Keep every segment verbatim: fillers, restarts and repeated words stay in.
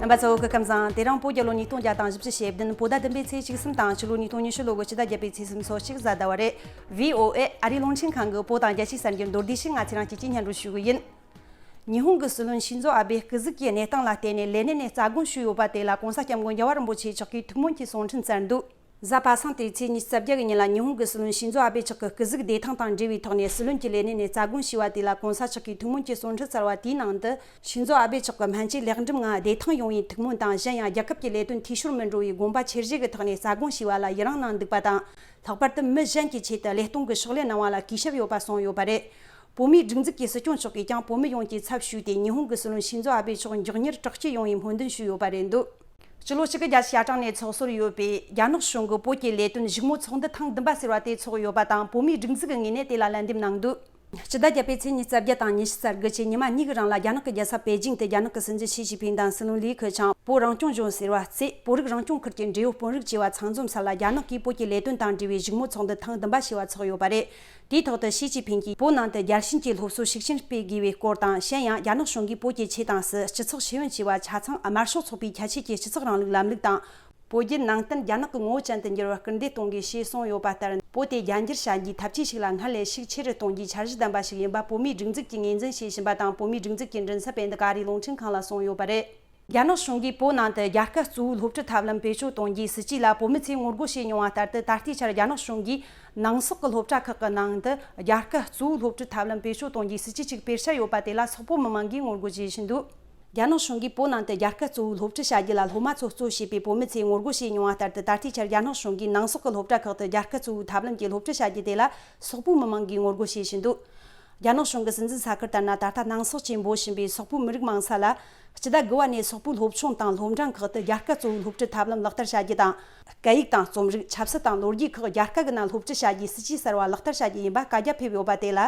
རྣམ་པ་ཚོ་སྐུ་ཁམས་བཟང་། དེ་རིང་བོད་རྒྱལ་ལོ་ཉིས་སྟོང་བརྒྱ་དང་བཞི་བཅུ་ཞེ་བདུན། བོད་ཟླ་བདུན་པའི་ཚེས་བཅུ་གསུམ་དང་ཕྱི་ལོ་ཉིས་སྟོང་ཉི་ཤུ་ལོ་གི་ཕྱི་ཟླ་བརྒྱད་པའི་ཚེས་སུམ་ཅུ་སོ་གཅིག་གཟའ་ཟླ་བ་རེད། བྷི་ཨོ་ཨེ་ཨ་རིའི་རླུང་འཕྲིན་ཁང་གི་བོད་དང་རྒྱལ་སྤྱིའི་གསར་འགྱུར་མདོར་བསྡུས་ཤིག་ང་ཚོས་རང་གཅིག་གིས་སྙན་སྒྲོན་ཞུ་གི་ཡིན། ཉི་ཧོང་གི་སྲིད་བློན་ཤིན་ཛོ་ཨ་བེ་སྐུ་གཟུགས་ཀྱི་གནས་སྟངས་ལ་བརྟེན་ནས་ལས་གནས་ནས་རྩ་དགོངས་ཞུས་ཡོད་པ་དེ་ལ་༸གོང་ས་༸སྐྱབས་མགོན་རྒྱལ་བ་རིན་པོ་ཆེ་མཆོག་གིས་ཐུགས་སྨོན་གྱི་གསུང་འཕྲིན་བསྩལ་འདུག། གཟའ་པ་སངས་དེ་ཚེས་ཉི་ཤུ་རྩ་བརྒྱད་ཀྱི་ཉིན་ལ་ཉི་ཧོང་གི་སྲིད་བློན་ཤིན་ཛོ་ཨ་བེ་མཆོག་གི་སྐུ་གཟུགས་བདེ་ཐང་དང་འབྲེལ་བའི་ཐོག་ནས་སྲིད་བློན་གྱི་ལས་གནས་ནས་རྩ་དགོངས་ཞུས་པ་དེ་ལ་༸གོང་ས་མཆོག་གིས་ཐུགས་སྨོན་གྱི་གསུང་འཕྲིན་བསྩལ་བ་དེའི་ནང་དུ། ཤིན་ཛོ་ཨ་བེ་མཆོག་གི་སྨན་བཅོས་ལེགས་འགྲུབ་ངང་བདེ་ཐང་ཡོང་བའི་ཐུགས་སྨོན་དང་། གཞན་ཡང་རྒྱལ་ཁབ་ཀྱི་ལས་དོན་འཐུས་ཤོར་མི་འགྲོ་བའི་དགོངས་པ་ཆེར་བཞེས་ཀྱི་ཐོག་ནས་རྩ་དགོངས་ཞུས་པ་ལ་ཡི་རང་གནང་འདུག་པ་དང་། ལྷག་པར་དུ་མི་གཞན་གྱི་ཆེད་དུ་ལས་གཏོང་གི་ཕྱག་ལས་གནང་བ་ལ་གུས་ཞབས་ཡོད་པ་གསུངས་ཡོད་པ་རེད། བོད་མིའི་སྒྲིག་འཛུགས་ཀྱི་སྲིད་སྐྱོང་མཆོག་གིས་ཀྱང་བོད་མི་ཡོངས་ཀྱི་ཚབ་ཞུས་ཏེ་ཉི་ཧོང་གི་སྲིད་བློན་ཤིན་ཛོ་ཨ་བེ་མཆོག་མགྱོགས་མྱུར་དྲག་སྐྱེད་ཡོང་བའི་སྨོན་འདུན་ཞུས་ཡོད་པ་རེད་འདུག། ཕྱི་ལོ་གཅིག་དགུ་བརྒྱ་ཞེ་གྲངས་ནས་ཚོགས་གཙོར་ཡོད་པའི་རྒྱ་ནག་གཞུང་གི་བོད་ཀྱི་ལས་དོན་བཞུགས་མོལ་ཚོགས་འདུ་ཐེངས་བདུན་པ་ཟེར་བ་དེ་ཚོགས་ཡོད་པ་དང་། བོད་མིའི་སྒྲིག་འཛུགས་ཀྱི་ངོས་ནས་དེ་ལ་ལན་འདེབས་གནང་འདུག། སྤྱི་ཟླ་བརྒྱད་པའི་ཚེས་ཉི་ཤུ་རྩ་བརྒྱད་དང་ཉི་ཤུ་རྩ་དགུ་བཅས་ཉི་མ་གཉིས་ཀྱི་རིང་ལ་རྒྱ་ནག་གི་རྒྱལ་ས་པེ་ཅིང་དུ་རྒྱ་ནག་གི་སྲིད་འཛིན་ཞི་ཅིན་ཕིང་དང་སྲིད་བློན་ལི་ཁེ་ཆང་། བོད་རང་སྐྱོང་ལྗོངས་ཟེར་བ་བརྩིས། བོད་རིགས་རང་སྐྱོང་ཁུལ་གྱི་འབྲེལ་ཡོད་དཔོན་རིགས་བཅས་པ་ཚང་འཛོམས་ས་ལ་རྒྱ་ནག་གིས་བོད་ཀྱི་ལས་དོན་དང་འབྲེལ་བའི་བཞུགས་མོལ་ཚོགས་འདུ་ཐེངས་བདུན་པ་ཞེས་པ་ཚོགས་ཡོད་པ་རེད། དེའི་ཐོག་ཏུ་ཞི་ཅིན་ཕིང་གིས་བོད་ནང་དུ་རྒྱལ་ཞེན་གྱི་སློབ་གསོ་ཤུགས་ཆེན་སྤེལ་དགོས་པའི་སྐོར་དང་། གཞན་ཡང་རྒྱ་ནག་གཞུང་གིས་བོད་ཀྱི་ཆེད་དང་སྲིད། སྤྱི་ཚོགས་ཤེས་ཡོན་བཅས་པ་ཆ་ཚང་དམར་ཤོག་ཚོགས་པའི་ཁྱད་ཆོས་ཀྱི་སྤྱི་ཚོགས་རིང་ལུགས་ལམ་ལུགས་དང་། བོད་བརྒྱུད་ནང་བསྟན་རྒྱ་ནག་གི་ངོ་བོ་ཅན་དུ་འགྱུར་བར་སྐུལ་འདེད་གཏོང་དགོས་ཞེས་གསུངས་ཡོད་པ་ལྟར། བོད་དེ་རྒྱ་འགྱུར་བྱ་རྒྱུའི་འཐབ་ཇུས་ཤིག་ལ་སྔར་ལས་ཤུགས་ཆེ་རུ་གཏོང་རྒྱུའི་འཆར་གཞི་ལྡན་པ་ཞིག་ཡིན་པ་བོད་མིའི་སྒྲིག་འཛུགས་ཀྱིས་ངོས་འཛིན་བྱེད་བཞིན་པ་དང་། བོད་མིའི་སྒྲིག་འཛུགས་ཀྱི་མགྲིན་ཚབ་པས་འདི་ག་ཨ་རིའི་རླུང་འཕྲིན་ཁང་ལ་གསུངས་ཡོད་པ་རེད། རྒྱ་ནག་གཞུང་གིས་བོད་ནང་དུ་རྒྱ་སྐད་གཙོ་བོའི་སློབ་ཁྲིད་ཐབས་ལམ་བེད་སྤྱོད་གཏོང་རྒྱུའི་སྲིད་ཇུས་ལ་བོད་མི་ཚོས་ངོ་རྒོལ་བྱས་མྱོང་བ་ལྟར་དུ། ད་ལྟའི་ཆར་རྒྱ་ནག་གཞུང་གིས་ནང་སོག་གི་སློབ་གྲྭ་ཁག་གི་ནང་དུ་རྒྱ་སྐད་གཙོ་བོའི་སློབ་ཁྲིད་ཐབས་ལམ་བེད་སྤྱོད་གཏོང་རྒྱུའི་སྲིད་ཇུས་ཅིག་སྤེལ་འཆར་ཡོད་པ་དེ་ལ་སོག་པོ་མི་མང་གིས་ངོ་རྒོལ་བྱེད་བཞིན་འདུག། རྒྱ་ནག་གཞུང་གིས་བོད་ནང་དུ་རྒྱ་སྐད་གཙོ་བོའི་སློབ་ཁྲིད་བྱ་རྒྱུ་ལ་སློབ་མ་ཚོ་གཙོ་བྱས་པའི་བོད་མི་ཚོས་ངོ་རྒོལ་བྱས་མྱོང་བ་ལྟར་དུ། ད་ལྟའི་ཆར་རྒྱ་ནག་གཞུང་གིས་ནང་སོག་གི་སློབ་གྲྭ་ཁག་ཏུ་རྒྱ་སྐད་གཙོ་བོའི་ཐབས་ལམ་གྱི་སློབ་ཁྲིད་བྱ་རྒྱུ་དེ་ལ་སོག་པོའི་མི་མང་གིས་ངོ་རྒོལ་བྱེད་བཞིན་འདུག། རྒྱ་ནག་གཞུང་གི་སྲིད་འཛིན་ས་ཁུལ་ལྟར་ན། ད་ལྟ་ནང་སོག་ཅེས་འབོད་བཞིན་པའི་སོག་པོའི་མི་རིགས་མང་ས་ལ། སྤྱི་ཟླ་དགུ་བ་ནས་སོག་པོའི་སློབ་ཆུང་དང་སློབ་འབྲིང་ཁག་ཏུ་རྒྱ་སྐད་གཙོ་བོའི་སློབ་ཁྲིད་ཐབས་ལམ་ལག་བསྟར་བྱ་རྒྱུ་དང་། སྐད་ཡིག་དང་རྩོམ་རིག་ཆབ་སྲིད་དང་ལོ་རྒྱུས་ཁག་རྒྱ་སྐད་ཀྱི་ནང་སློབ་ཁྲིད་བྱ་རྒྱུའི་སྲིད་ཇུས་གསར་བ་ལག་བསྟར་བྱ་རྒྱུ་ཡིན་པ་བཀའ་རྒྱ་ཕེབས་ཡོད་པ་དེ་ལ།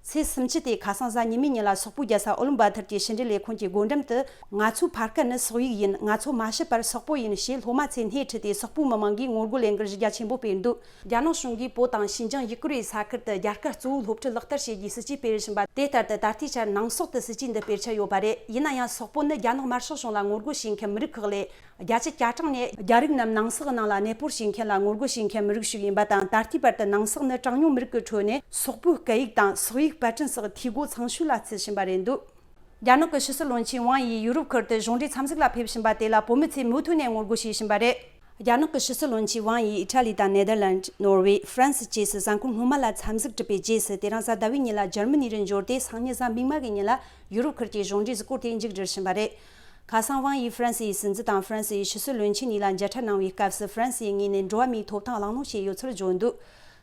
ཚེས་སུམ་ཅུ་སྟེ་ཁ་སང་གཟའ་ཉི་མའི་ཉིན་ལ་སོག་པོའི་རྒྱལ་ས་ཨུ་ལུན་བཱ་ཐར་གྱི་ཕྱི་འབྲེལ་ལས་ཁུངས་ཀྱི་སྒོ་འགྲམ་དུ། ང་ཚོའི་ཕ་སྐད་ནི་སོག་ཡིག་ཡིན། ང་ཚོ་མ་ཤི་བར་སོག་པོ་ཡིན་ཞེས་སློབ་མ་ཚོས་སྣེ་ཁྲིད་དེ་སོག་པོའི་མི་མང་གིས་ངོ་རྒོལ་ལས་འགུལ་གཞི་རྒྱ་ཆེན་པོ་སྤེལ་འདུག། རྒྱ་ནག་གཞུང་གིས་བོད་དང་ཞིན་ཅང་ཡུ་གུར་བའི་ས་ཁུལ་དུ་རྒྱ་སྐད་གཙོ་བོའི་སློབ་ཁྲིད་ལག་བསྟར་བྱེད་རྒྱུའི་སྲིད་ཇུས་སྤེལ་བཞིན་པ་དེ་ལྟར་དུ། ད་ལྟའི་ཆར་ནང་སོག་ཏུ་སྲིད་ཇུས་འདི་སྤེལ་འཆར་ཡོད་པ་རེད། ཡིན་ན་ཡང་སོག་པོ་ནི་རྒྱ་ནག་དམར་ཤོག་གཞུང་ལ་ངོ་རྒོལ་བྱེད་མཁན་མི་རིགས་ཁག་ལས། བརྒྱ་ཆ་བརྒྱ་གྲངས་ནས་རྒྱ་རིགས་རྣམས་ནང་སོག་གི་ནང་ལ་གནས་སྤོར་བྱེད་མཁན་ལ་ངོ་རྒོལ་བྱེད་མཁན་མི་རིགས་ཤིག་ཡིན་པ་དང་། ད་ལྟའི་བར་དུ་ནང་སོག་ནི་གྲངས་ཉུང་མི་རིགས་ཀྱི་ཁྲོད་ནས་སོག་པོའི་སྐད་ཡིག་དང་སོག་ཡིག་པར་སྐྲུན་སོགས་འཐུས་སྒོ་ཚང་ཤོས་ལ་བརྩི་བཞིན་པ་རེད་འདུག། རྒྱ་ནག་གི་ཕྱི་སྲིད་བློན་ཆེན་ཝང་ཡིས་ཡུ་རོབ་ཁུལ་དུ་གཞུང་འབྲེལ་འཚམས་གཟིགས་ལ་ཕེབས་བཞིན་པ་དེ་ལ་བོད་མི་ཚོས་མུ་མཐུད་ནས་ངོ་རྒོལ་བྱེད་བཞིན་པ་རེད། རྒྱ་ནག་གི་ཕྱི་སྲིད་བློན་ཆེན་ཝང་ཡིས་ཨི་ཊ་ལི་དང་ནེ་དར་ལན་ཌི། ནོར་ཝེ། ཧྥ་རན་སི་བཅས་སུ་གཟའ་འཁོར་སྔོན་མ་ལ་འཚམས་གཟིགས་གྲུབ་པའི་རྗེས་སུ། དེ་རིང་གཟའ་ཟླ་བའི་ཉིན་ལ་འཇར་མ་ནི་རུ་འབྱོར་ཏེ། སང་ཉིན་གཟའ་མིག་དམར་གྱི་ཉིན་ལ་ཡུ་རོབ་ཁུལ་གྱི་གཞུང་འབྲེལ་གཟིགས་སྐོར་དེ་མཇུག་སྒྲིལ་བཞིན་པ་རེད། ཁ་སང་ཝང་ཡིས་ཧྥ་རན་སི་ཡི་སྲིད་འཛིན་དང་ཧྥ་རན་སི་ཡི་ཕྱི་སྲིད་བློན་ཆེན་གཉིས་ལ་མཇལ་འཕྲད་གནང་བའི་སྐབས་སུ། ཧྥ་རན་སི་ཡི་ངོས་ནས་འགྲོ་བ་མིའི་ཐོབ་ཐང་གླེང་སློང་བྱས་ཡོད་ཚུལ་བརྗོད་འདུག།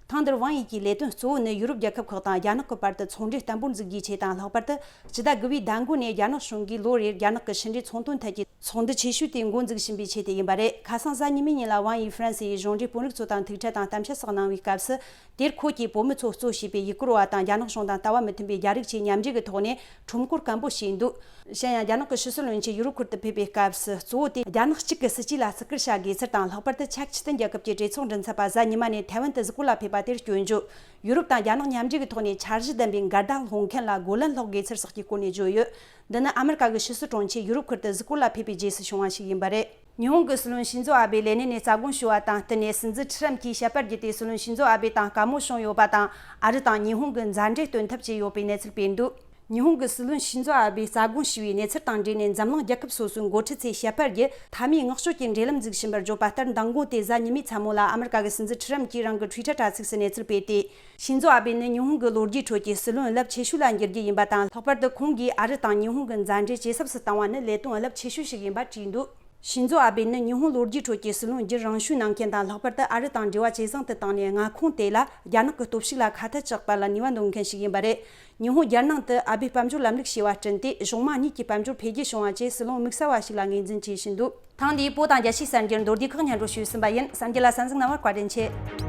ཐེངས་འདིར་ཝང་ཡི་གིས་ལས་དོན་གཙོ་བོ་ནི་ཡུ་རོབ་རྒྱལ་ཁབ་ཁག་དང་རྒྱ་ནག་གི་བར་དུ་ཚོང་འབྲེལ་བརྟན་པོར་འཛུགས་རྒྱུའི་ཆེད་དང་། ལྷག་པར་དུ་སྤྱི་ཟླ་དགུ་བའི་ཟླ་མགོ་ནས་རྒྱ་ནག་གཞུང་གིས་ལོ་རེར་རྒྱ་ནག་གི་ཕྱི་འབྲེལ་ཚོང་དོན་ཐད་ཀྱི་ཚོགས་འདུ་ཆེ་ཤོས་དེ་འགོ་འཛུགས་བཞིན་པའི་ཆེད་དུ་ཡིན་པ་རེད། ཁ་སང་གཟའ་ཉི་མའི་ཉིན་ལ་ཝང་ཡིས་ཧྥ་རན་སི་ཡི་གཞུང་འབྲེལ་དཔོན་རིགས་ཚོ་དང་ཐུག་འཕྲད་དང་གཏམ་བཤད་སོགས་གནང་བའི་སྐབས་སུ། དེར་ཁོང་གིས་བོད་མི་ཚོ་གཙོ་བྱས་པའི་ཡུ་གུར་བ་དང་རྒྱ་ནག་གཞུང་དང་ལྟ་བ་མི་མཐུན་པའི་རྒྱ་རིགས་བཅས་མཉམ་འབྲེལ་གྱི་ཐོག་ནས་ཁྲོམ་སྐོར་སྐམ་པོ་བྱས་འདུག། གཞན་ཡང་རྒྱ་ནག་གི་ཕྱི་སྲིད་བློན་ཆེན་ཡུ་རོབ་ཁུལ་དུ་ཕེབས་པའི་སྐབས་སུ། གཙོ་བོ་དེ་རྒྱ་ནག་གཅིག་གི་སྲིད་ཇུས་ལ་བརྩི་བཀུར་བྱ་དགོས་ཚུལ་དང་། ལྷག་པར་དུ་ཆེག་སྤྱི་མཐུན་རྒྱལ་ཁབ་ཀྱི་གྲོས་ཚོགས་མགྲིན་ཚབ་པ་གཟའ་ཉི་མ་ནས་ཐའེ་ཝན་དུ་གཟིགས་སྐོར་ལ་ཕེབས་པ་དེར་སྐྱོན་བརྗོད། ཡུ་རོབ་དང་རྒྱ་ནག་མཉམ་འབྲེལ་གྱི་ཐོག་ནས་འཆར་གཞི་ལྡན་པའི་འགལ་ཟླ་སློང་མཁན་ལ་རྒོལ་ལན་སློག་དགོས་ཚུལ་སོགས་ཀྱི་སྐོར་ནས་བརྗོད་ཡོད། འདི་ནི་ཨ་མི་རི་ཀ་གི་ཕྱི་སྲིད་དྲུང་ཆེ་ཡུ་རོབ་ཁུལ་དུ་གཟིགས་སྐོར་ལ་ཕེབས་པའི་རྗེས་སུ་བྱུང་བ་ཞིག་ཡིན་པ་རེད། ཉི་ཧོང་གི་སྲིད་བློན་ཤིན་ཛོ་ཨ་བྷེ་ལས་གནས་ནས་རྩ་དགོངས་ཞུས་པ་དང་བསྟུན་ནས། སྲིད་འཛིན་ཁྲི་རམ་གྱིས་བཤད་པར་བརྒྱུད་དེ། སྲིད་བློན་ཤིན་ཛོ་ཨ་བྷེ་དང་བཀའ་མོལ་བྱུང་ཡོད་པ་དང་། ཨ་རི་དང་ཉི་ཧོང་གི་མཛའ་འབྲེལ་བཏོད་ཐབས་བྱས་ཡོད་པའི་གནས་ཚུལ་སྤེལ་འདུག། ཉི་ཧོང་གི་སྲིད་བློན་ཤིན་ཛོ་ཨ་བྷེས་རྩ་དགོངས་ཞུས་པའི་གནས་ཚུལ་དང་འབྲེལ་ནས། འཛམ་གླིང་རྒྱལ་ཁབ་སོ་སོའི་འགོ་ཁྲིད་ཚོས་བཤད་པར་བརྒྱུད། མཐའ་མའི་བསྔགས་བརྗོད་ཀྱི་འབྲེལ་ལམ་འཛུགས་བཞིན་པར་བརྗོད་པ་ལྟར། མདང་དགོང་སྟེ་གཟའ་ཉི་མའི་མཚན་མོ་ལ་ཨ་མི་རི་ཀ་གི་སྲིད་འཛིན་ཁྲི་རམ་གྱིས་རང་གི་ཊུའི་ཊར་དྲ་ཚིགས་སུ་གནས་ཚུལ་སྤེལ་ཏེ། ཤིན་ཛོ་ཨ་བྷེ་ནི་ཉི་ཧོང་གི་ལོ་རྒྱུས་ཁྲོད་ཀྱི་སྲིད་བློན་རླབས་ཆེ་ཤོས་ལ་འགྱུར་རྒྱུ་ཡིན་པ་དང་། ལྷག་པར་དུ་ཁོང་གིས་ཨ་རི་དང་ཉི་ཧོང་གི་མཛའ་འབྲེལ་ཇེ་ཟབ་སུ་བཏང་བ་ནི་ལས་དོན་རླབས་ཆེ་ཤོས་ཤིག་ཡིན་པ་བྲིས་འདུག། ཤིན་ཛོ་ཨ་བྷེ་ནི་ཉི་ཧོང་ལོ་རྒྱུས་ཁྲོད་ཀྱི་སྲིད་བློན་རྒྱུན་རིང་ཤོས་གནང་མཁན་དང་། ལྷག་པར་དུ་ཨ་རི་དང་འབྲེལ་བ་ཇེ་བཟང་དུ་བཏང་ནས། མངའ་ཁོངས་དེ་ལ་རྒྱ་ནག་གི་སྟོབས་ཤུགས་ལ་ཁ་གཏད་གཅོག་པ་ལ་ནུས་པ་འདོན་མཁན་ཞིག་ཡིན་པ་རེད། ཉི་ཧོང་རྒྱལ་ནང་དུ་ཨ་བྷེ་དཔལ་འབྱོར་ལམ་ལུགས་ཞེས་པ་བསྐྲུན་ཏེ། གཞུང་མང་གཉིས་ཀྱི་དཔལ་འབྱོར་འཕེལ་རྒྱས་བྱུང་བ་བཅས་སྲིད་བློན་དམིགས་བསལ་བ་ཞིག་ལ་ངོས་འཛིན་བྱེད་བཞིན་འདུག། ཐེངས་འདིའི་བོད་དང་རྒྱལ་སྤྱིའི་གསར་འགྱུར་མདོར་བསྡུས་ཁག་སྙན་སྒྲོན་ཞུས་ཟིན་པ་ཡིན། གསར་འགྱུར་ལ་གསན་གཟིགས་གནང་བར་བཀའ་དྲིན་ཆེ།